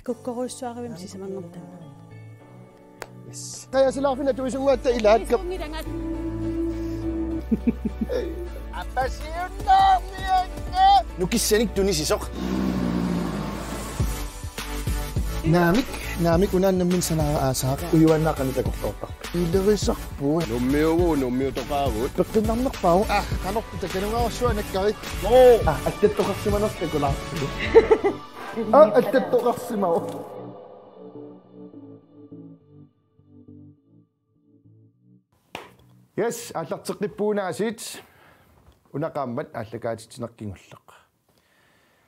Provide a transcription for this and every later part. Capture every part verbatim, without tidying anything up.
Kukkorujussuarivimmi sisamanngortama. Yes. Qajasalaarfinni atuisunnguatta ilaakkap. Isunngilanga. Apasiunnaarniakka. Nukissanik tunisisoq. Naamik, naamik unaannammin sanaara aasaaq. Ujuaannaa qanoq takorloortarpa. Ilerisarput. Nummiugu, nummiutoqaagut. Peqqinnarnerpaavoq. Ah, qanorpit takanungaarsuanakkari. Oo. Ah, attattoqarsimanersoq takulaarput. Ah, attattoqarsimavoq. Yes, aallarteqqippugut aasiit. Una qaammat aallakaatitsineq kingulleq.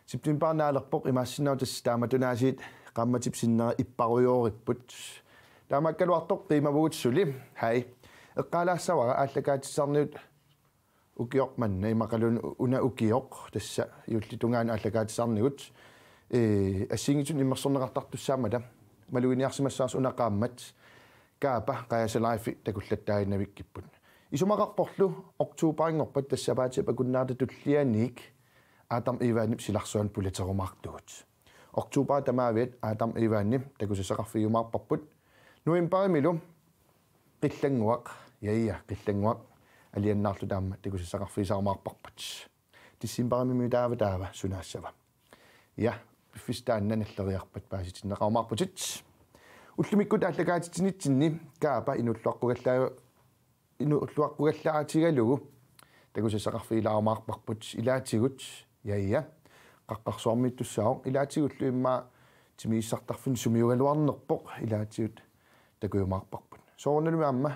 September naalerpoq, imaassinnaavoq tassa taamatut aasiit qaammatip sinnera ipparujooripput. Taamaakkaluartoq qiimavugut suli. Hej. Eqqaalaassavara aallakaatitsisarnigut ukioq manna, immaqaluunniit una ukioq, tassa juullitungaanut aallakaatitsisarnigut. Ee, assigiinngitsunik immersorneqartartussaammata maluginiarsimassavarsi una qaammat Kaapa Qajasa Life takullattaaginnavippugut. Isumaqarporlu oktobarinngorpat, tassa sapaatip akunnerata tullianiit Adam Ivanip silarsuanut pulaterumaartugut. Oktobarip tamaaviat Adam Ivanip takusassaqarfigiumaarparput. Novembarimilu Qillannguaq, ja, ja, Qillannguaq alianaarluta aamma takusassaqarfigisarumaarparput. Decembarimimi taava, taava sunaassava. Ja, piffissaq taanna nalleriarpat paasitinneqarumaarputit. Ullumikkut aallakaatitsinitsinni Kaapa inuulluaqqugallaa-, inuulluaqqugallaatigalugu takusassaqarfigilaarumaarparput ilaatigut, ja, ja, qaqqarsuarmiittussaavoq, ilaatigullu immaqa timigissartarfinni sumiugaluarnerpoq ilaatigut takujumaarparput. Soorunalimi aamma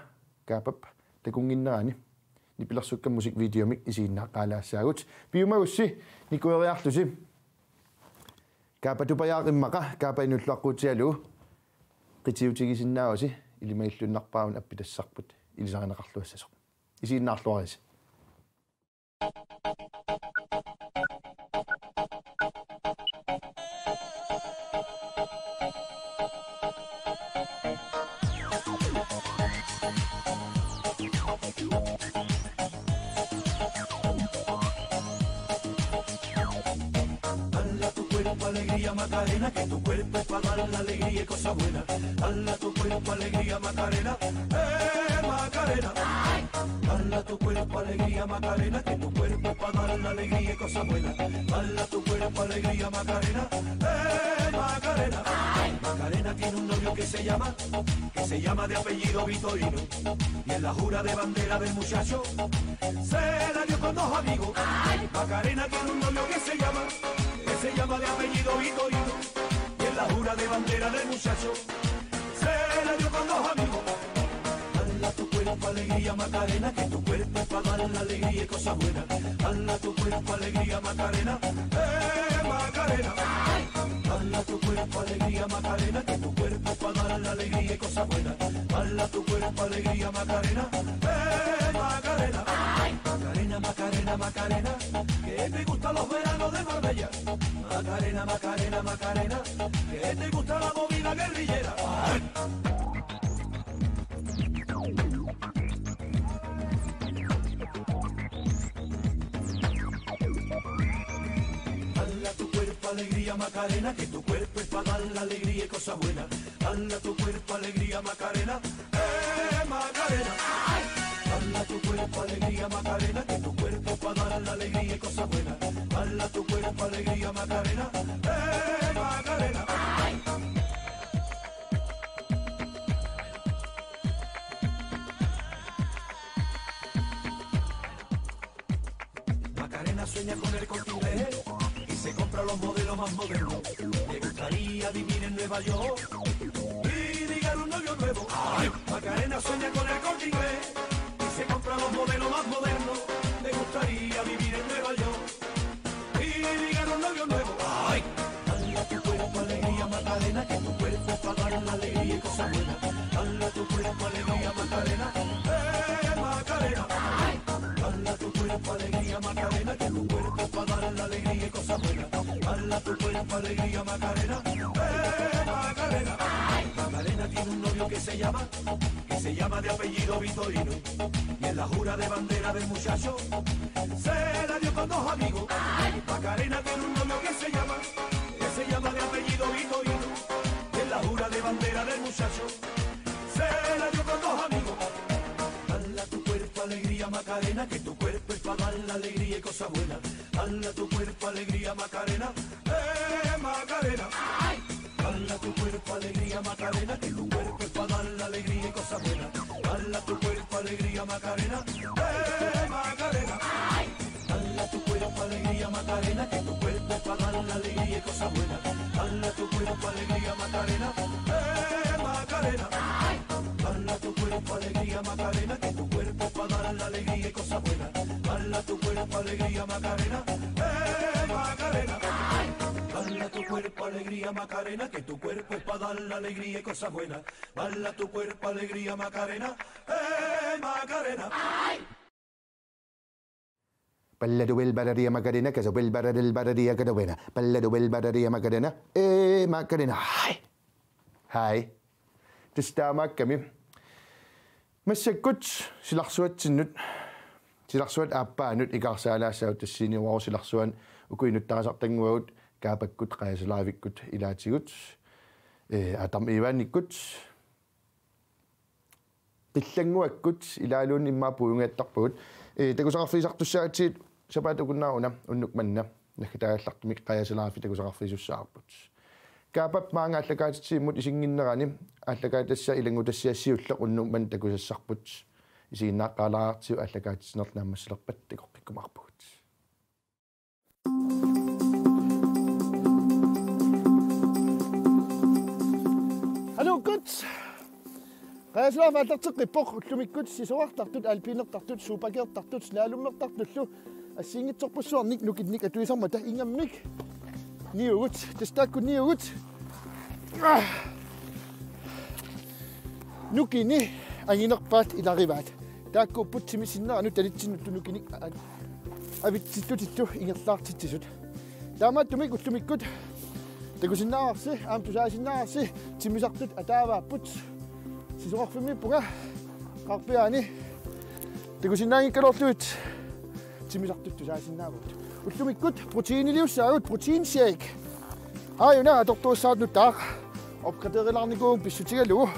Kaapap takunnginnerani nipilersukkamik musikvideomik isiginnaaqqaalaassaagut. Piumagussi nikueriarlusi. Kaapa Tupajaaq immaqa Kaapa inuulluaqquutigalugu qitiutigisinnaavusi, ilimagilluinnarpara una appitassarput ilisarineqarluassasoq. Isiginnaarluarisi. Dale a tu cuerpo alegría, Macarena, que tu cuerpo es para dar la alegría y cosa buena. Dale a tu cuerpo alegría, Macarena, eh, Macarena. Dale a tu cuerpo alegría, Macarena, que tu cuerpo es para dar la alegría y cosa buena. Dale a tu cuerpo alegría, Macarena, eh, Macarena. Macarena tiene un novio que se llama, que se llama de apellido Vitorino. Y en la jura de bandera del muchacho se la dio con dos amigos. Macarena tiene un novio que se llama, que se llama de apellido Vitorino. Y en la jura de bandera del muchacho se la dio con dos amigos. Dale a tu cuerpo alegría, Macarena, que tu cuerpo es para dar la alegría y cosa buena. Dale a tu cuerpo alegría, Macarena, eh, Macarena. Dale a tu cuerpo alegría, Macarena, que tu cuerpo es para dar la alegría y cosa buena. Dale a tu cuerpo alegría, Macarena, eh, Macarena. Macarena, Macarena, Macarena, que te gustan los veranos de Marbella. Macarena, Macarena, Macarena, que te gusta la movida guerrillera. Dale a tu cuerpo alegría, Macarena, que tu cuerpo es para dar la alegría y cosa buena. Dale a tu cuerpo alegría, Macarena, eh, Macarena. Dale a tu cuerpo alegría, Macarena, que tu cuerpo es para dar la alegría y cosa buena. Dale a tu cuerpo alegría, Macarena, eh, Macarena. Macarena sueña con el Corte Inglés y se compra los modelos más modernos. Le gustaría vivir en Nueva York y ligar un novio nuevo. Macarena sueña con el Corte Inglés y se compra los modelos más modernos. Le gustaría vivir en Nueva York y ligar un novio nuevo. Dale a tu cuerpo alegría, Macarena, que tu cuerpo es para dar la alegría y cosa buena. Dale a tu cuerpo alegría, Macarena, eh, Macarena. Dale a tu cuerpo alegría, Macarena, que tu cuerpo es para dar la alegría y cosa buena. Dale a tu cuerpo alegría, Macarena, eh, Macarena. Macarena tiene un novio que se llama, que se llama de apellido Vitorino. Y en la jura de bandera del muchacho se la dio con dos amigos. Macarena tiene un novio que se llama, que se llama de apellido Vitorino. Muchacho, se la dio con dos amigos. Dale a tu cuerpo alegría, Macarena, que tu cuerpo es para dar la alegría y cosa buena. Dale a tu cuerpo alegría, Macarena, eh, Macarena. Dale a tu cuerpo alegría, Macarena, que tu cuerpo es para dar la alegría y cosa buena. Dale a tu cuerpo alegría, Macarena, eh, Macarena. Dale a tu cuerpo alegría, Macarena, que tu cuerpo es para dar la alegría y cosa buena. Dale a tu cuerpo alegría, Macarena, eh, Macarena. Dale a tu cuerpo alegría, Macarena, que tu cuerpo es para dar la alegría y cosa buena. Dale a tu cuerpo alegría, Macarena, eh, Macarena. Dale a tu cuerpo alegría, Macarena, que tu cuerpo es para dar la alegría y cosa buena. Dale a tu cuerpo alegría, Macarena, eh, Macarena. Palla tu bel bararia Macarena, kasa bel bararel bararia kadawena. Palla tu bel bararia Macarena, eh, Macarena. Hai. Hai. Tassa taamaakkami. Massakkut silarsuatsinnut, silarsuat aappaanut ikaarsaalaassagut, tassaniuaru silarsuan uku inuttarisartannguagut Kaapakkut, Qajasa Livekkut ilaatigut, eh, Adam Ivaanikkut, Qillannguakkut ilaaluunniit immaqa puiungiattarpagut. Eh, takusaqarfigisartussaagatsigu sapaatip akunnerani una unnuk manna naggatagallartumik Qajasa Live takusaqarfigisussaavoq. Kaapap maanga aallakaatitsivimmut isinnginnerani aallakaatitassaq ilanngutassiaq siulleq unnuk manna takusassarput. Isiginnaaqqaalaartigu aallakaatitsinerlu naammassilerpat takoqqikkumaarpugut. Hallo, gut. Qajasa Live aallarteqqippoq. Ullumikkut sisorartartut, alpinertartut, suupakeertartut, slalommertartullu assigiinngitsorpassuarnik nukinnik atuisarmata ingammik niugut, tassa taakku niugut. Ah. Nukini anginerpaat ilarivaat. Taakkuupput timip sinneranut tanitsinnullu nukinik a-, avitsittutitut ingerlaartitsisut. Taamaattumik ullumikkut takusinnaavarsi, aamma tusaasinnaavarsi, timmisartut ataavaapput. Sisorarfimmiippunga qaarpiaani takusinnaanngikkaluarlugit timmisartut tusaasinnaavugut. Ullumikkut proteiniliussaagut, proteinshake. Aajuna atortorissaagut nutaaq. Opgraderilaarnikuuvugut pissutigalugu.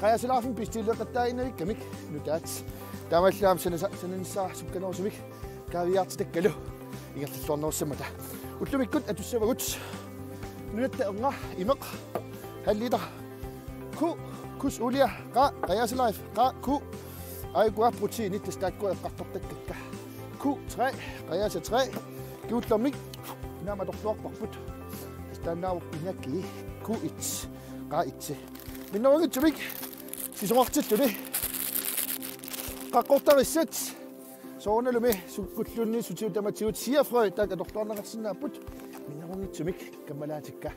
Qajasa Live-imi pissutigileqattaaginnavigami nutaat. Taamaallaat aamma sanasa-, sananissaa sukkanerusumik kaaviiaartitakkalu ingerlalluarnerussammata. Ullumikkut atussavagut nunatta ernga imeq halv liter. Ku, kus ulia, qa, Qajasa Live, qa, ku. Aajukua proteinit tassa taakkua eqqartortakkakka. Ku tre, Qajasa tre. Kingullermik naamik atorluarparput. Tassa taannaavoq inaki, ku et, qa et. Minnerunngitsumik sisorartilluni. Qaqqortarissat. Soorunalumi sukkulluunniit sutigut tamatigut chia frø taakku atorluarneqarsinnaapput. Minnerunngitsumik kammalaatikka.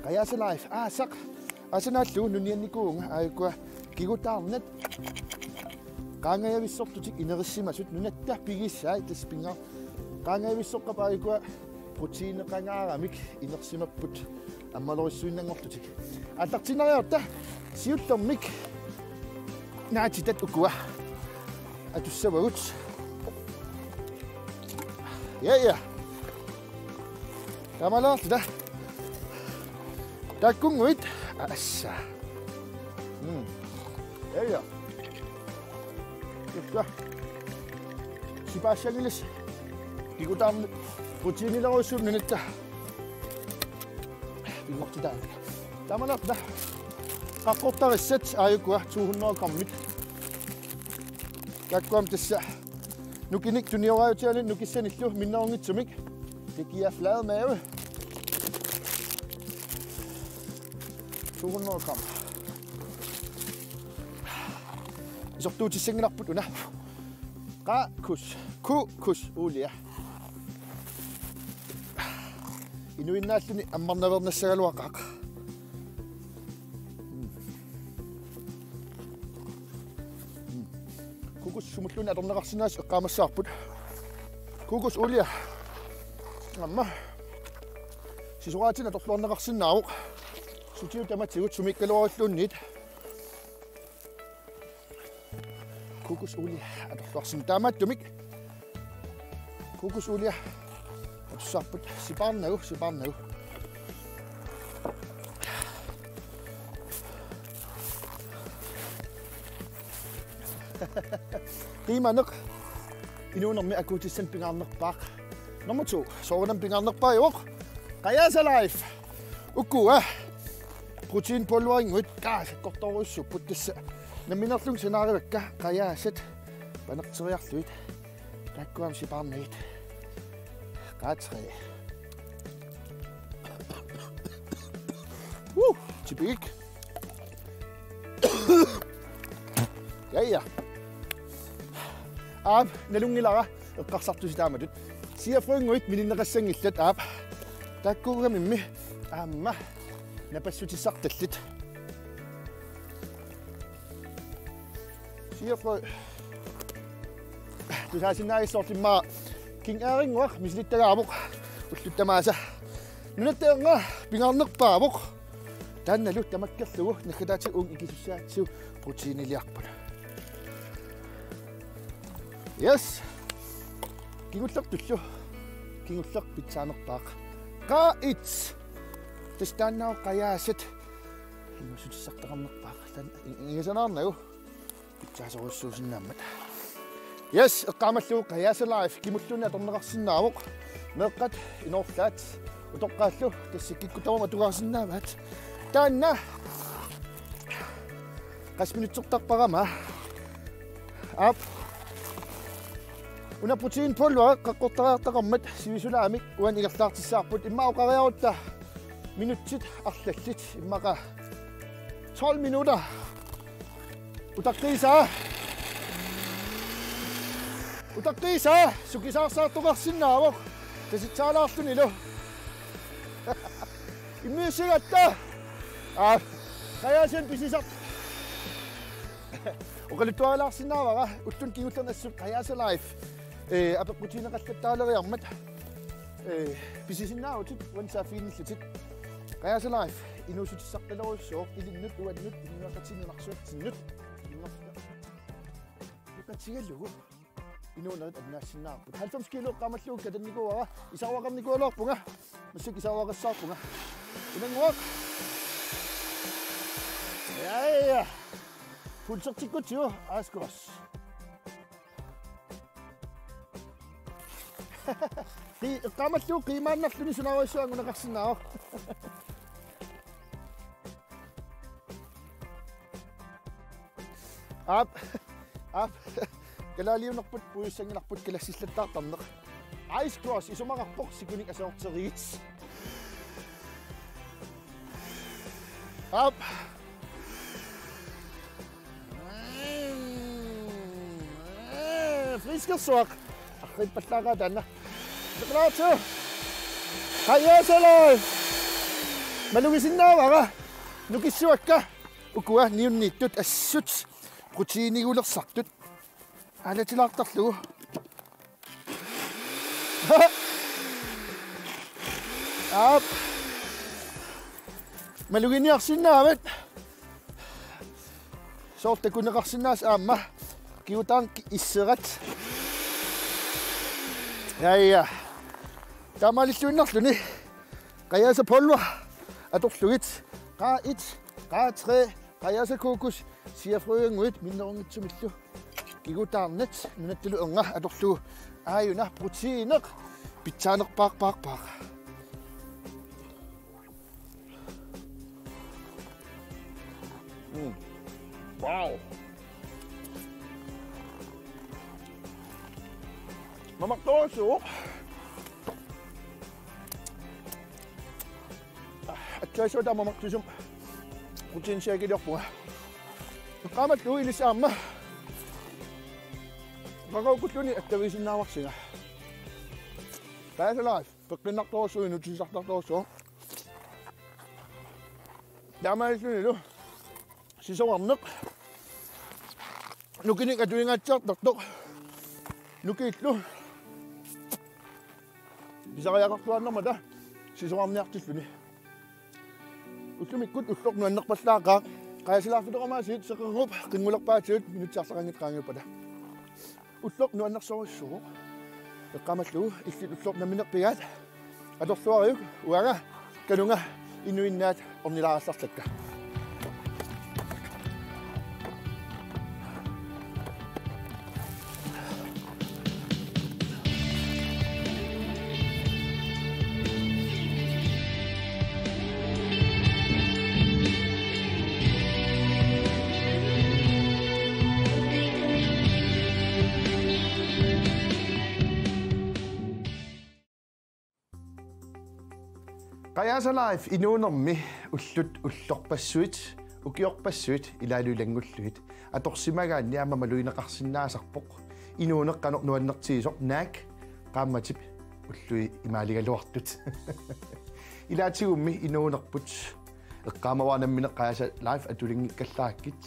Qajasa Live aasaq. Aasaq naallugu nuniannikuuvunga aajukua kigutaarnat. Qaangajavissortutik inerissimasut nunatta pigisaat tassa pinga. Qaangajavissoqqap aajukua proteineqangaaramik inersimapput ammalorissuinnanngorlutik. Aallartiinnariarta siullermik naatitat ukua atussavagut. Ja, ja. Taamaalilluta. Taakkunnguit. Assa. Mm. Ja, ja. Tassa. Sipaassanngilasi. Kigutaarnat. Proteinileriussuit nunatta. Pinngortitaat. Taamaalilluta. Qaqqortarissat aajukua to hundrede grammit. Taakkuami tassa nukinik tunioraajutigalugit nukissanillu minnerunngitsumik. Tekiat fladmave. To hundrede gram. Isortuutissanngilarput una. Qa, kus. Ku, kus ulia. Inuinnaalluni ammarnaveernassagaluaqaaq. Mm. Mm. Kukus sumulluunniit atorneqarsinnaasoq eqqaamassavarput. Kukus ulia. Aamma. Sisoraatinik atorluarneqarsinnaavoq. Sutigut tamatigut sumiikkaluarulluunniit. Kukus ulia atorluarsinnaapput taamaattumik. Kukus ulia atussavarput sipaarnagu, sipaarnagu. Qiimaneq inuunermi akuutissanik pingaarnerpaaq. Nummer to, soorunami pingaarnerpaajuvoq. Qajaasa Life. Ukua proteinpulverinnguit, qa, sakkortoorujussuupput, tassa nammineerlugit sanaarivakka qajaasat panerteriarlugit. Taakku aamma sipaarnagit. Qa tre. Woo, tipigik. Ja, ja. Aap, nalunngilara eqqarsartusi taamatut. Chia frønnguit mininneqassanngillat, aap. Taakkuugamimmi aamma napassutissartallit. Chia frø. Tusaasinnaagissorlimmaa. King Air-innguaq misilittagaavoq ullut tamaasa. Nunatta ernera pingaarnerpaavoq. Taannalu tamakkerlugu naggataatigut uunga ikisussaatsigut proteiniliarput. Yes. Kingullertullu. Kingulleq pitsaanerpaaq. Qa et. Tassa taannaavoq qajaasat inuussutissartaqarnerpaaq. Taanna ingasanaarnagu. Pitsaasorujussuusinnaammat. Yes, eqqaamallugu Qajaasa Life kimulluunniit atorneqarsinnaavoq. Meeqqat inoorlaat utoqqaallu tassa kikkut tamarmik atugarsinnaavaat. Taanna qassit minutsertarpara aamma. Aap. Una proteinpulveri qeqqortariartaqarmat sivisulaamik uani ingerlaartissavarput, immaqa oqariarutta minutsit arlallit, immaqa tolv minutter. Utaqqiisaa. Utaqqiisaa, sukisaarsaartoqarsinnaavoq. Tasitsaalaarlunilu. Immiussigatta. Aa, qajaasanik pisisaq. Oqaluttuarilaarsinnaavara, ulluni kingullerni assut Qajaasa Life. Ee, apeqqutigineqallattaaleriarmat. Ee, pisisinnaavutit, uani saaffiginnillutit. Qajaasa Life inuussutissartalerujussuuvoq ilinnut, uannut, inuiaqatigiinnut, nunarsuatsinnut. Inuunerit annaassinnaarput. Halvfems kilo eqqaamallugu katannikuuara, isaruaqarnikuugaluarpunga. Massakkut isaruaqassaarpunga. Unannguaq. Ja, ja. Pulsertikkutsigu, Ice Cross. Qi-, eqqaamallugu qiimaannarluni sunaarujussuaq anguneqarsinnaavoq. Aap. Aap. Kalaaliunerput puigussanngilarput kalassillattaartarneq. Ice Cross isumaqarpoq sikunik aserorterigit. Aap. Friskersuaq. Arriippallaaqaaq taanna. Nikolajtsu. Qajaasa Life. Malugisinnaavara. Nukissuakka. Ukua niunniittut assut. Proteinigulersartut. Aalatilaartarlugu. Aap. Maluginiarsinnaavat. Soorlu takuneqarsinnaasut aamma. Kigutaarneq isserat. Ja, ja. Taamaalilluinnarluni. Qajaasa pulver atorlugit. Qa et, qa tre, qajaasa kokos, chia frønnguit minnerunngitsumillu. Kigutaarnat nunattalu ernera atorlugu. Aajuna proteineq pitsaanerpaarpaarpaaq. Mm. Wow. Mamartorujussuuvoq. Attavissuaq taama mamartusumik proteinshakeiliorpunga. Eqqaamallugu ilissi aamma. Qaqugukkulluunniit attavigisinnaasarsinga. Qajaasa Life, peqqinnartorujussuuvoq, inuussutissartartorujussuuvoq. Taamaalillunilu sisorarneq. Nukinik atuingaatsiartartoq. Nukiillu. Pisariaqartuaannarmata sisorarniartilluni. Ullumikkut ulloq nuannerpallaaqaaq. Qajaasa Life-ip toqamaasiit seqernup qinngulerpaatigut minutsit arlaqanngitsut qaangiuppata. Ulloq nuannersorujussuuvoq. Eqqaamallugu illit ulloq nammineq pigaat. Atorluariuk uanga kanunga inuinnaat ornilaarallarlakka. Qajaasa Live inuunermi ullut ullorpassuit, ukiorpassuit ilaalu ilanngullugit atorsimagaanni aamma malugineqarsinnaasarpoq. Inuuneq qanoq nuannertigisoq naak qaammatip ullui imaaligaluartut. Ilaatigummi inuunerput eqqaamavara nammineq Qajaasa Live atulinngikkallarput.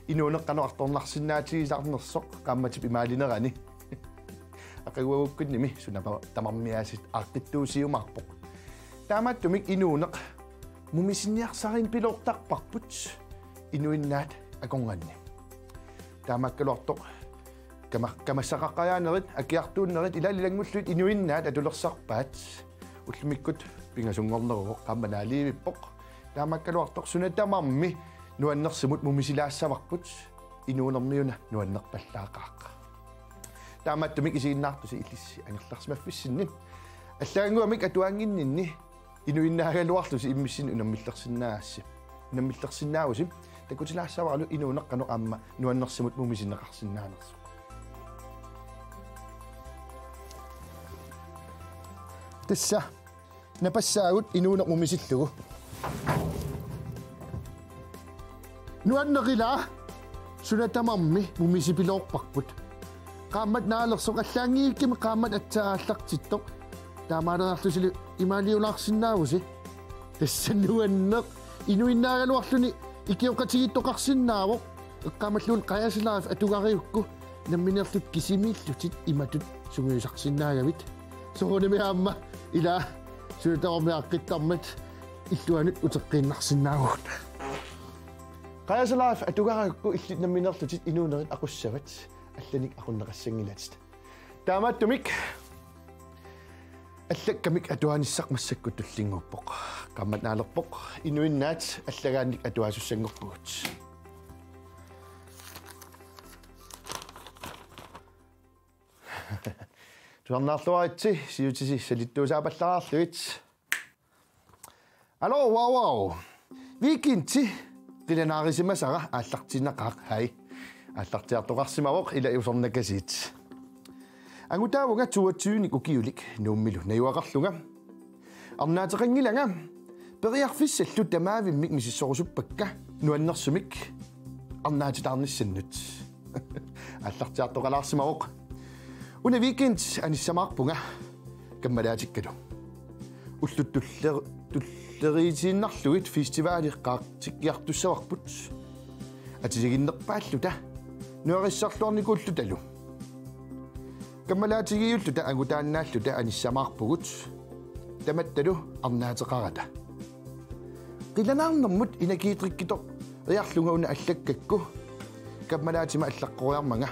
Inuuneq qanoq artornarsinnaatigisarnersoq qaammatip imaalinerani. Aqaguagukkunnimi suna tamarmiaasit aaqqittuusiumaarpoq. Taamaattumik inuuneq mumisinniarsarineq piloortarparput inuinnaat akornanni. Taamaakkaluartoq kama-, kamassaqaqajaanerit, akiartuunnerit, ilaalu ilanngullugit inuinnaat atulersarpaat. Ullumikkut pingasunngorneruvoq, qaammat naaliivippoq. Taamaakkaluartoq suna tamarmi nuannersimut mumisilaassavarput, inuunermiuna nuannerpallaaqaaq. Taamaattumik isiginnaartusi ilissi angerlarsimaffissinni. Allagannguamik atuaannginninni inuinnaagaluarlusi immissinnut unammillersinnaagassi. Unammillersinnaavusi, takutilaassavaralu inuuneq qanoq aamma nuannersimut mumisineqarsinnaanersoq. Tassa napassaagut inuuneq mumisillugu. Nuanneq ilaa, suna tamarmi mumisipiloorparput. Qaammat naalersoq, allaanngikkami qaammat aatsaat aallartittoq. Taamaaleriarlusilu imaaliulaarsinnaavusi. Tassa nuanneq, inuinnaagaluarluni ikioqatigiittoqarsinnaavoq. Eqqaamalluunniit Qajaasa Live atugarigukku nammineerlutit kisimiillutit imatut sungiusarsinnaagavit. Soorunami aamma ilaa suna tamarmi aaqqittarmat illuanut uteqqiinnarsinnaavugut. Qajaasa Live atugarigukku illit nammineerlutit inuunerit aqussavat, allanik aqunneqassanngilatit. Taamaattumik allakkamik atuanissaq massakkut tullinnguuppoq. Qaammat naalerpoq, inuinnaat allagaannik atuasussanngorpugut. Tusarnaarluaritsi, siutisi salittuusaapallaraarlugit. Aluu, wow, wow. Weekendi qilanaarisimasara aallartinnaqaaq, hej. Aallartiartoqarsimavoq, ila usornakasiit. Angutaavunga toogtyvenik ukiulik Nuummilu najugaqarlunga. Arnaateqanngilanga periarfissallu tamaavimmik misissorusuppakka nuannersumik arnaatitaarnissannut. Aallartiartoqalaarsimavoq. Una weekend anissamaarpunga kammalaatikkalu. Ullut tuller-, tulleriitiinnarlugit festivali qaartikkiartussavarput. Atisaginnerpaalluta nuarissarluarnikuullutalu. Kammalaatigiiulluta angutaannaalluta anissamaarpugut. Tamattalu arnaateqarata. Qilanaarnermut energidrikkitoriarlunga una allakkakku. Kammalaatima allaqqoriarmanga.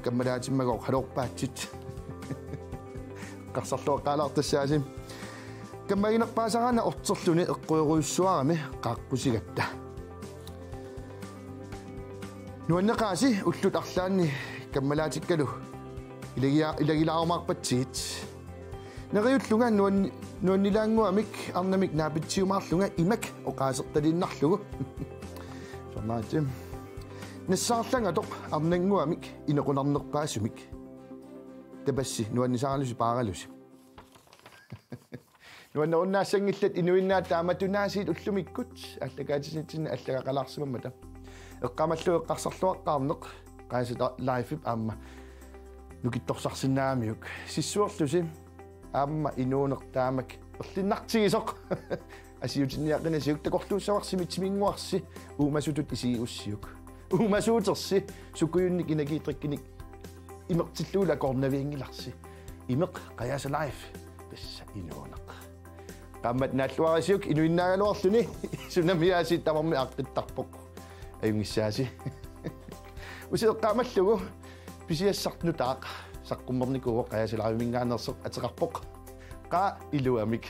Kammalaatimmagu oqaloorpaatsit. Eqqarsarluaqqaalaartassaasi. Kammaginerpaasarana orterluni eqquerujussuarami qaaqqusigatta. Nuanneqaasi ullut arlaanni kammalaatikkalu ilagia-, ilagilaarumaarpatsigit. Neriullunga nuan-, nuannilaannguamik arnamik naapitsiumaarlunga imak oqaasertaliinnarlugu. Soorunami. Nassaarlangatoq arnannguamik inequnarnerpaasumik. Tapassi nuannisaralusi paaralusi. Nuannerunnaassanngillat inuinnaat taamatunaasiit ullumikkut aallakaatitsinitsinni allagaqalaarsimammata. Eqqaamallugu eqqarsarluaqqaarneq Qajaasa Live-ip aamma nukittorsarsinnaagamiuk. Sissuerlusi aamma inuuneq taamak erlinnartigisoq. Asiutinniaqqinasiuk takorluussavarsi mitsiminnguarsi uumasutut isigigussiuk. Uumasuutersi sukujunnik energidrikkinik imertillugulu akornavianngilarsi. Imeq Qajaasa Live. Tassa inuuneq. Qaammat naalluarisiuk inuinnaagaluarluni sunami aasiit tamarmi aaqqittarpoq. Ajunngissaasi. Usi eqqaamallugu pisiassartut nutaaq saqqummernikuuvoq Qajaasa Live-iminngaanneersoq ateqarpoq. Qaa iluamik.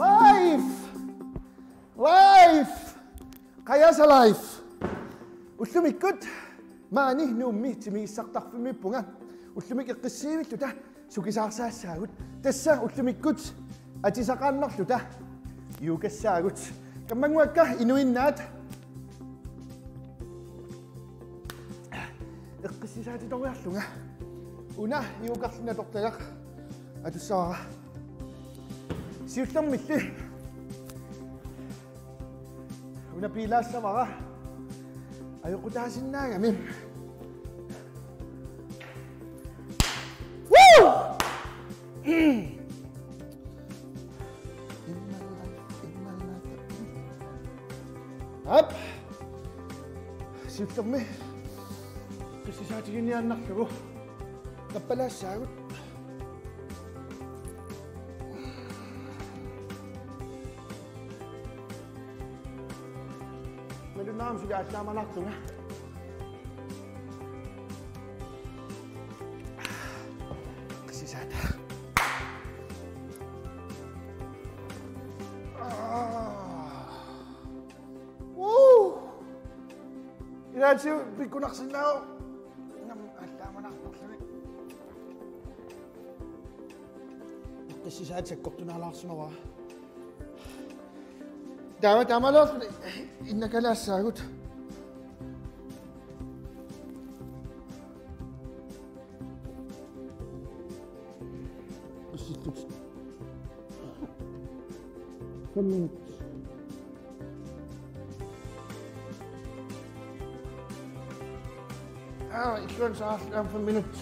Live! Live! Qajaasa Live! Ullumikkut maani Nuummi timigissartarfimmiippunga. Ullumikkut eqqissiivilluta sukisaarsaassaagut. Tassa ullumikkut atisaqaannarluta yogassaagut. Kammannguakka inuinnaat. Eqqissi-, Saatitoriarlunga. Una yogarluni atortagaq atussavara. Siullermilli. Una piilaassavara. Ajoqutaasinnaagami. Woo! Aap. Siullermi qissisaatiginniaannarlugu nappalaassaagut. Malunnarami suli aallaamanartunga. Qissisaata. Aa. Woo! Ilaatigut pikkunarsinnaavoq. Nam allaamanarporluni. Qissisaat sakkortunaalaarsimavara. Taava taamaalilluni innakkalaassaagut. Fem minut. Aa, illuanut saarlugit fem minut.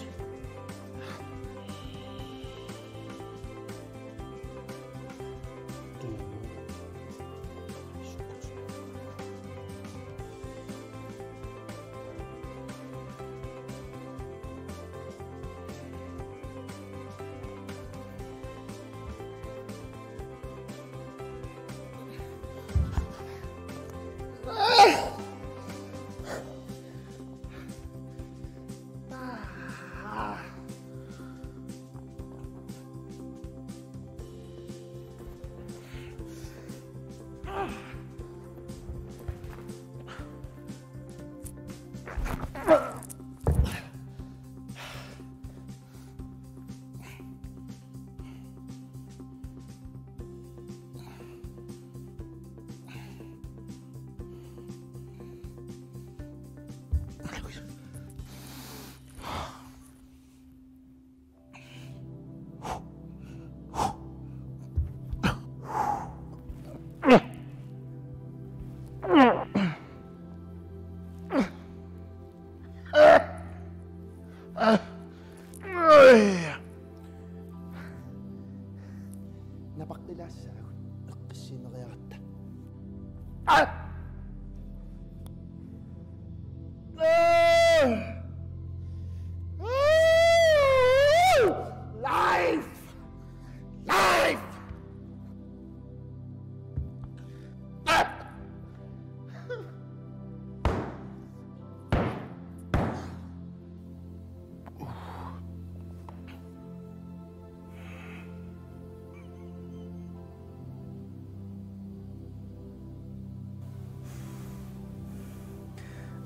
Napaqqilaassaagut eqqissiineriaratta. Life! Life!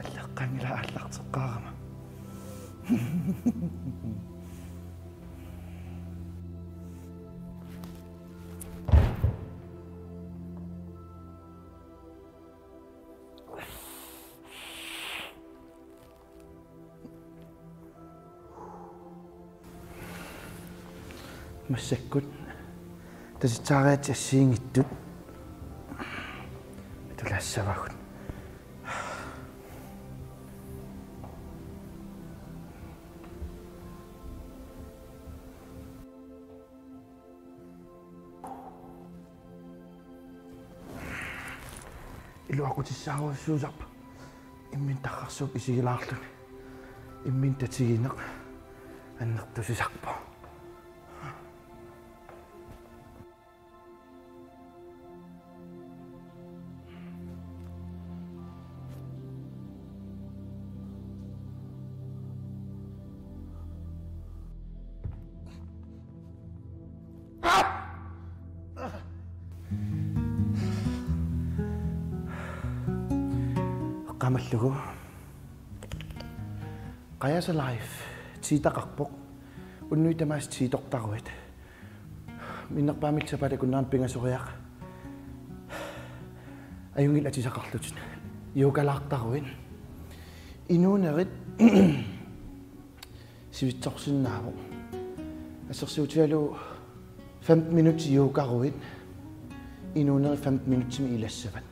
Allaqqanngilaq aallarteqqaarama. Massakkut tasitsaariat assigiinngitsut atulaassavagut. Iluaqutissaarusussuusarpoq. Imminut tarrarsuup isigilaarluni. Imminut tatigineq annertusisarpoq. Qamallugu. Qajasa Life, tiitaqarpoq. Unnuit tamaasa tiitortaruit. Minnerpaamik sapaatip akunnerani pingasoriaq. Ajunngilaq atisaqarlutit. Yogalaartaruit. Inuunerit. Sivitsorsinnaavoq. Assersuutigalugu femten minutsit yogaruit inuunerit femten minutsimik ilassavat.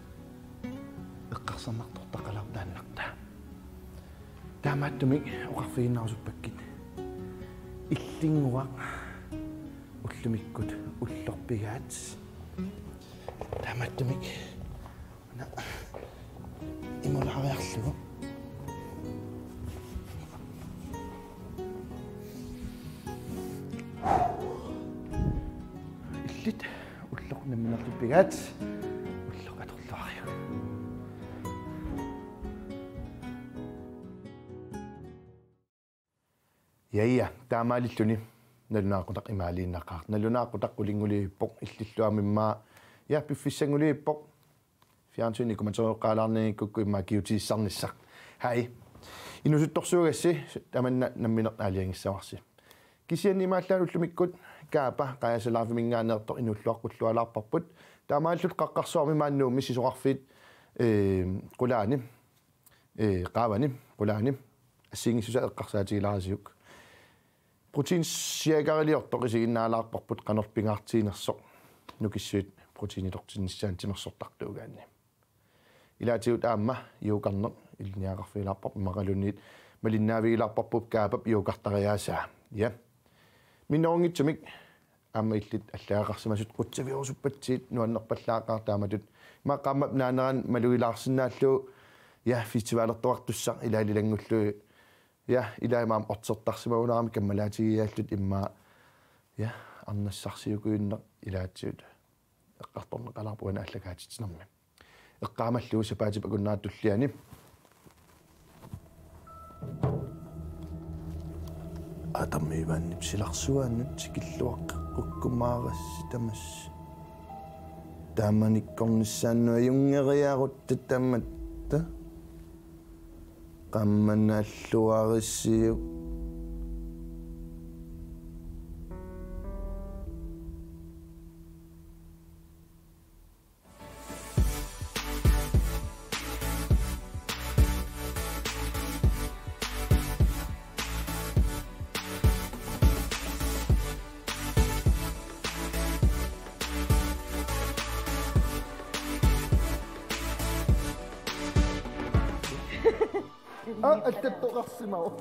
Eqqarsarnartortaqalaarpoq taannartaa. Taamaattumik oqarfigiinnarusuppakkit. Illinnguaq ullumikkut ullorpigaat. Taamaattumik una imulaariarlugu. Illit ulloq nammineerluppigaat, ulloq atorluariuk. Ja, ja, taamaalilluni nalunaaqutaq imaaliinnaqaaq. Nalunaaqutaq qulinguliippoq, illillu aamma immaqa, ja, piffissannguliippoq. Fjernsyni ikkumatereqqaalaarnikkukku immaqa kiutissarnissaq. Hej. Inuusuttorsuugassi tamanna nammineq aalajangissavarsi. Kisianni imaallaat ullumikkut Kaapa qajasalaarfiminngaanneersoq inuulluaqqullualaarparput. Taamaalilluta qaqqarsuarmi maani Nuummi sisorarfiit, ee, qulaani, ee, qaavani, qulaani assigiinngissusaa eqqarsaatigilaarisiuk. Proteinshakeriliortoq isiginnaalaarparput qanorlu pingaartiginersoq nukissuit proteiinitortinnissaannut timersortartuugaanni. Ilaatigut aamma yogarneq ilinniagaqarfigilaarparput immaqaluunniit malinnaavigilaarparput Kaapap yogartariaasaa. Ja. Minnerunngitsumik aamma illit allagaqarsimasut qutsavigerusuppatsigit nuannerpallaaqaaq taamatut. Immaqa qaammat naanerani malugilaarsinnaallugu, ja, festivalertoqartussaq ilaa ilanngullugit. Ja, ilaa aamma ortsertarsimagunarami kammalaatigiiaalluta immaqa, ja, arnassarsiukujunneq ilaatigut eqqartorneqalaarpoq uani aallakaatitsinermi. Eqqaamallugu sapaatip akunnerata tulliani. Aatami Ivaanip silarsuaannut tikilluaqqeqqukkumaarassi tamassi. Taamanikkornissaannut ajunngeriarutta tamatta. Qaammat naalluarisiuk. Aa, attattoqarsimavoq.